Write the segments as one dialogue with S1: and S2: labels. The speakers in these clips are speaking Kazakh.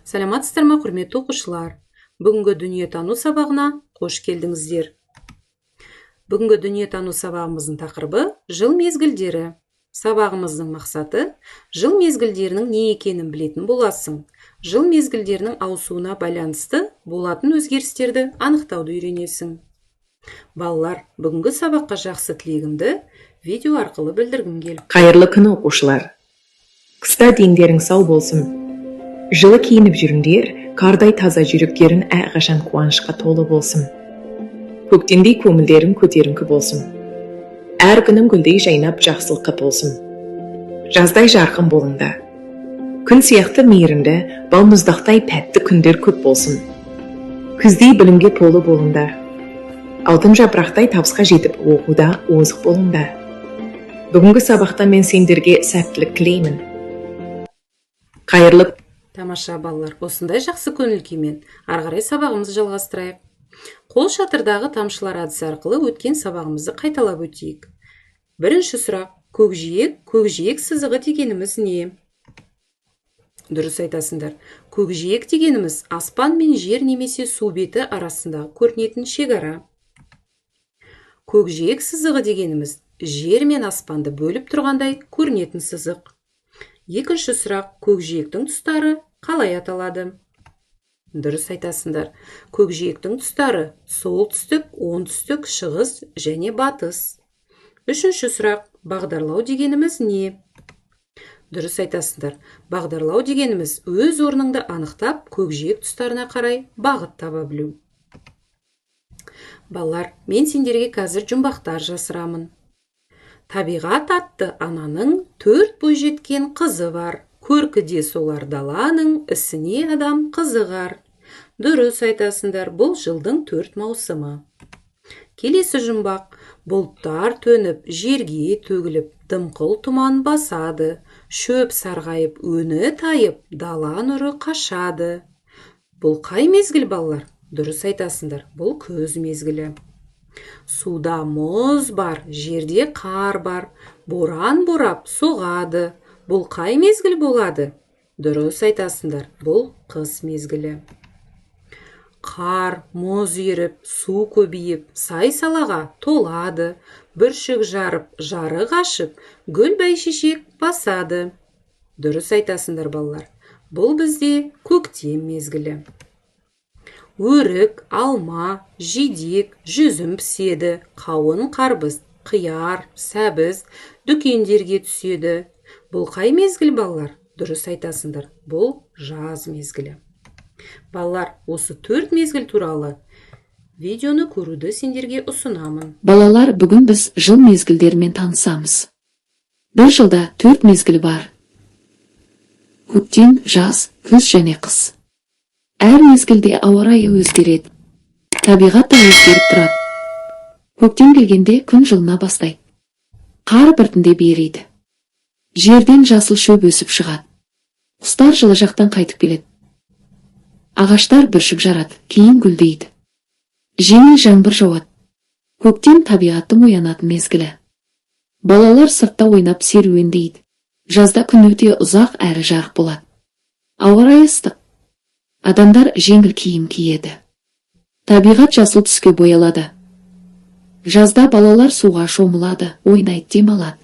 S1: Саламатсыздар ма, құрметті оқушылар! Бүгінгі дүниетану сабағына қош келдіңіздер. Бүгінгі дүниетану сабағымыздың тақырыбы – жыл мезгілдері. Сабағымыздың мақсаты: жыл мезгілдерінің не екенін білетін боласың, жыл мезгілдерінің ауысуына байланысты болатын өзгерістерді анықтауды үйренесің. Балалар, бүгінгі сабаққа жақсы тілегімді видео арқылы білдіргім келіп
S2: Қайырлы күн, оқушылар! Қыста дендерің сау болсын, жылы киініп жүріңдер, қардай таза жүректерің әрқашан қуанышқа толы болсын, көктемдей көңілдерің көтеріңкі болсын, әр күнің гүлдей жайнап, жақсылыққа толсын. Жаздай жарқын болыңдар, күн сияқты мейірімді, балмұздақтай тәтті күндер көп болсын. Күздей білімге толы болыңдар, алтын жапырақтай табысқа жетіп, оқуда озық болыңдар. Бүгінгі сабақта мен сендерге сәттілік тілеймін. Қайырлы
S1: Тамаша, балалар! Осындай жақсы көңіл күймен ары қарай сабағымызды жалғастырайық. Қол шатырдағы тамшылар әдісі арқылы өткен сабағымызды қайталап өтейік. Бірінші сұрақ: көкжиек сызығы дегеніміз не? Дұрыс айтасыңдар. Көкжиек дегеніміз – аспан мен жер немесе су беті арасындағы көрінетін шекара. Көкжиек сызығы дегеніміз – жер мен аспанды бөліп тұрғандай көрінетін сызық. Екінші сұрақ: көкжиектің тұстары қалай аталады? Дұрыс айтасыңдар. Көкжиектің тұстары – солтүстік, оңтүстік, шығыс және батыс. Үшінші сұрақ: бағдарлау дегеніміз не? Дұрыс айтасыңдар. Бағдарлау дегеніміз – өз орныңды анықтап, көкжиек тұстарына қарай бағыт таба білу. Балалар, мен сендерге қазір жұмбақтар жасырамын. Табиғат атты ананың төрт бойжеткен қызы бар. Көркі де солар даланың, ісіне адам қызығар. Дұрыс айтасыңдар, бұл жылдың төрт маусымы. Келесі жұмбақ: бұлттар төніп, жерге төгіліп, дымқыл тұман басады. Шөп сарғайып, өңі тайып, дала нұры қашады. Бұл қай мезгіл, балалар? Дұрыс айтасыңдар, бұл күз мезгілі. Суда мұз бар, жерде қар бар, боран борап соғады. Бұл қай мезгіл болады? Дұрыс айтасыңдар, бұл қыс мезгілі. Қар, мұз еріп, су көбейіп, сай салаға толады. Бүршік жарып, жарық ашып, гүл бәйшешек басады. Дұрыс айтасыңдар, балалар, бұл бізде көктем мезгілі. Өрік, алма, жидек, жүзім піседі. Қауын, қарбыз, қияр, сәбіз дүкендерге түседі. Бұл қай мезгіл, балалар? Дұрыс айтасыңдар, бұл жаз мезгілі. Балалар, осы төрт мезгіл туралы видеоны көруді сендерге ұсынамын.
S3: Балалар, бүгін біз жыл мезгілдерімен танысамыз. Бір жылда төрт мезгіл бар: көктем, жаз, күз және қыс. Әр мезгілде ауа райы өзгереді, табиғат та өзгеріп тұрады. Көктем келгенде күн жылына бастайды, қар біртіндеп ериді, жерден жасыл шөп өсіп шығады, құстар жылы жақтан қайтып келеді, ағаштар бүршік жарады, кейін гүлдейді, жеңіл жаңбыр жауады. Көктем – табиғаттың оянатын мезгілі. Балалар сыртта ойнап, серуендейді. Жазда күн өте ұзақ әрі жарық болады, ауа райы ыстық, адамдар жеңіл киім киеді, табиғат жасыл түске боялады. Жазда балалар суға шомылады, ойнайды, демалады.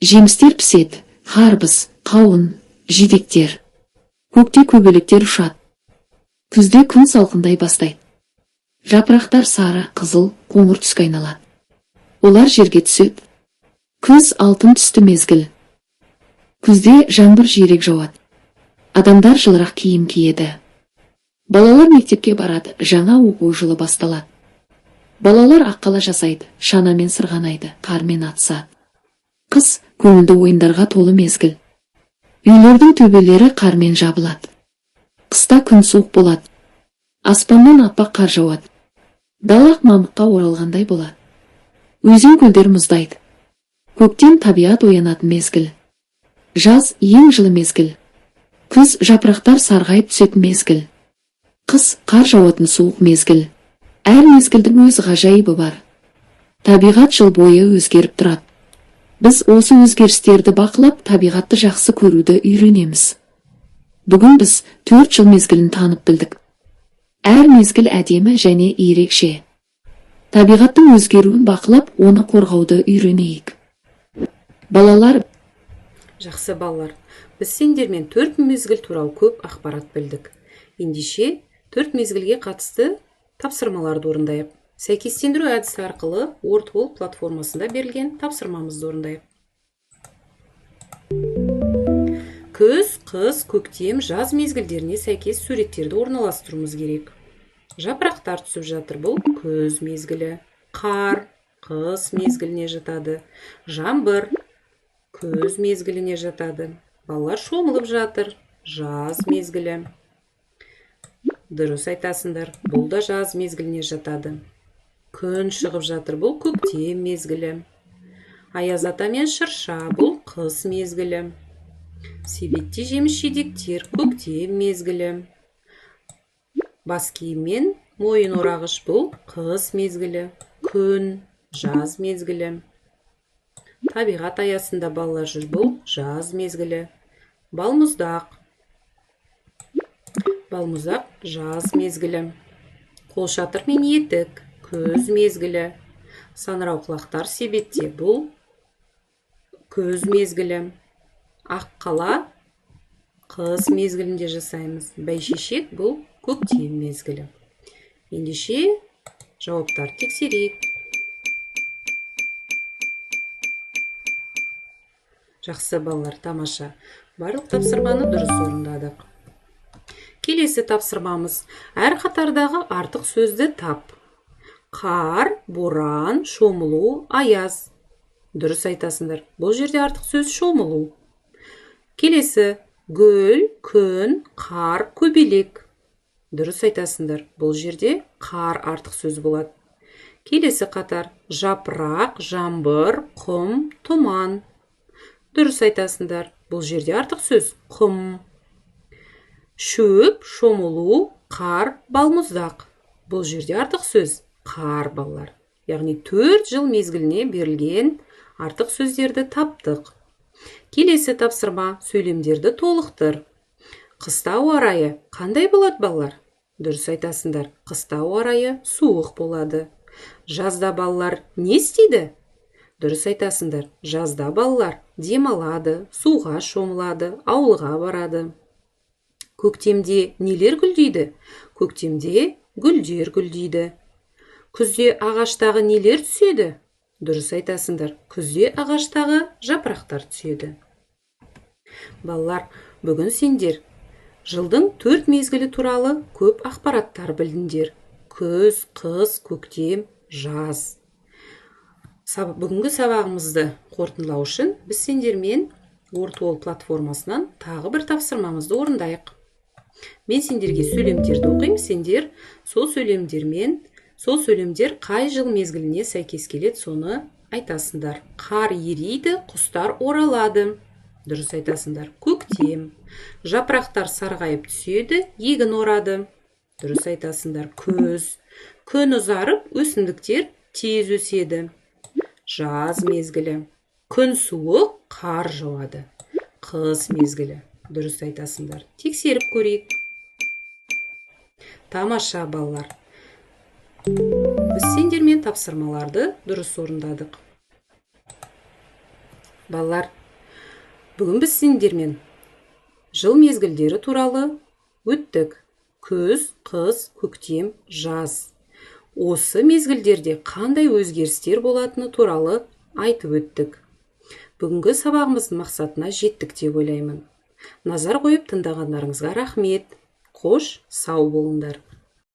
S3: Жемістер піседі: қарбыз, қауын, жидектер. Көкте көбелектер ұшады. Күзде күн салқындай бастайды, жапырақтар сары, қызыл, қоңыр түске айналады, олар жерге түседі. Күз – алтын түсті мезгіл. Күзде жаңбыр жиірек жауады, адамдар жылырақ киім киеді, балалар мектепке барады, жаңа оқу жылы басталады. Балалар аққала жасайды, шанамен сырғанайды, қармен атысады. Қыс – көңілді ойындарға толы мезгіл. Үйлердің төбелері қармен жабылады. Қыста күн суық болады, аспаннан аппақ қар жауады, дала ақ мамыққа оралғандай болады, өзен, көлдер мұздайды. Көктем – табиғат оянатын мезгіл. Жаз – ең жылы мезгіл. Күз – жапырақтар сарғайып түсетін мезгіл. Қыс – қар жауатын суық мезгіл. Әр мезгілдің өз ғажайыбы бар. Табиғат жыл бойы өзгеріп тұрады. Біз осы өзгерістерді бақылап, табиғатты жақсы көруді үйренеміз. Бүгін біз 4 жыл мезгілін танып білдік. Әр мезгіл әдемі және ерекше. Табиғаттың өзгеруін бақылап, оны қорғауды үйренейік. Балалар,
S1: Жақсы, балалар. Біз сендермен 4 мезгіл туралы көп ақпарат білдік. Ендеше 4 мезгілге қатысты тапсырмаларды орындайық. Сәйкестендіру әдісі арқылы Wordwall платформасында берілген тапсырмамызды орындайық. Күз, қыс, көктем, жаз мезгілдеріне сәйкес суреттерді орналастыруымыз керек. Жапырақтар түсіп жатыр, бұл күз мезгілі. Қар, қыс мезгіліне жатады. Жаңбыр, күз мезгіліне жатады. Балалар шомылып жатыр, жаз мезгілі. Дұрыс айтасыңдар, бұл да жаз мезгіліне жатады. Күн шығып жатыр, бұл көктем мезгілі. Аяз ата мен шырша, бұл қыс мезгілі. Себетте жеміс-жидектер, көктем мезгілі. Бас киім мен мойын орағыш, бұл қыс мезгілі. Күн, жаз мезгілі. Табиғат аясында балалар жүр, бұл жаз мезгілі. Балмұздақ. Балмұздақ жаз мезгілі. Қолшатыр мен етік, күз мезгілі. Саңырауқұлақтар себетте, бұл күз мезгілі. Аққала қыс мезгілінде жасаймыз. Бәйшешек бұл көктем мезгілі. Ендеше жауаптарды тексерейік. Жақсы, балалар, тамаша. Барлық тапсырманы дұрыс орындадық. Келесі тапсырмамыз. Әр қатардағы артық сөзді тап. Қар, боран, шомылу, аяз. Дұрыс айтасыңдар. Бұл жерде артық сөз шомылу. Келесі гүл, күн, қар, көбелек. Дұрыс айтасыңдар. Бұл жерде қар артық сөз болады. Келесі қатар жапырақ, жаңбыр, құм, тұман. Дұрыс айтасыңдар. Бұл жерде артық сөз құм. Шөп, шомылу, қар, балмұздақ. Бұл жерде артық сөз қар, балалар. Яғни 4 жыл мезгіліне берілген артық сөздерді таптық. Келесі тапсырма сөйлемдерді толықтыр. Қыста ауа райы қандай болады, балалар? Дұрыс айтасыңдар. Қыста ауа райы суық болады. Жазда балалар не істейді? Дұрыс айтасыңдар. Жазда балалар демалады, суға шомылады, ауылға барады. Көктемде нелер гүлдейді? Көктемде гүлдер гүлдейді. Күзде ағаштағы нелер түседі? Дұрыс айтасыңдар. Күзде ағаштағы жапырақтар түседі. Балалар, бүгін сендер жылдың 4 мезгілі туралы көп ақпараттар білдіңдер. Күз, қыс, көктем, жаз. Бүгінгі сабағымызды қорытындылау үшін біз сендермен Wordwall платформасынан тағы бір тапсырмамызды орындайық. Мен сендерге сөйлемдерді оқимын, сендер сол сөйлемдер қай жыл мезгіліне сәйкес келеді, соны айтасыңдар. Қар ериді, құстар оралады. Дұрыс айтасыңдар. Көктем. Жапырақтар сарғайып түседі, егін орады. Дұрыс айтасыңдар. Күз. Күн ұзарып, өсімдіктер тез өседі. Жаз мезгілі. Күн суық, қар жауады. Қыс мезгілі. Дұрыс айтасыңдар. Тексеріп көрейік. Тамаша, балалар. Біз сендермен тапсырмаларды дұрыс орындадық. Балалар, бүгін біз сендермен жыл мезгілдері туралы өттік. Күз, қыс, көктем, жаз. Осы мезгілдерде қандай өзгерістер болатыны туралы айтып өттік. Бүгінгі сабағымыздың мақсатына жеттік деп ойлаймын. Назар қойып тыңдағандарыңызға рахмет. Қош, сау болыңдар.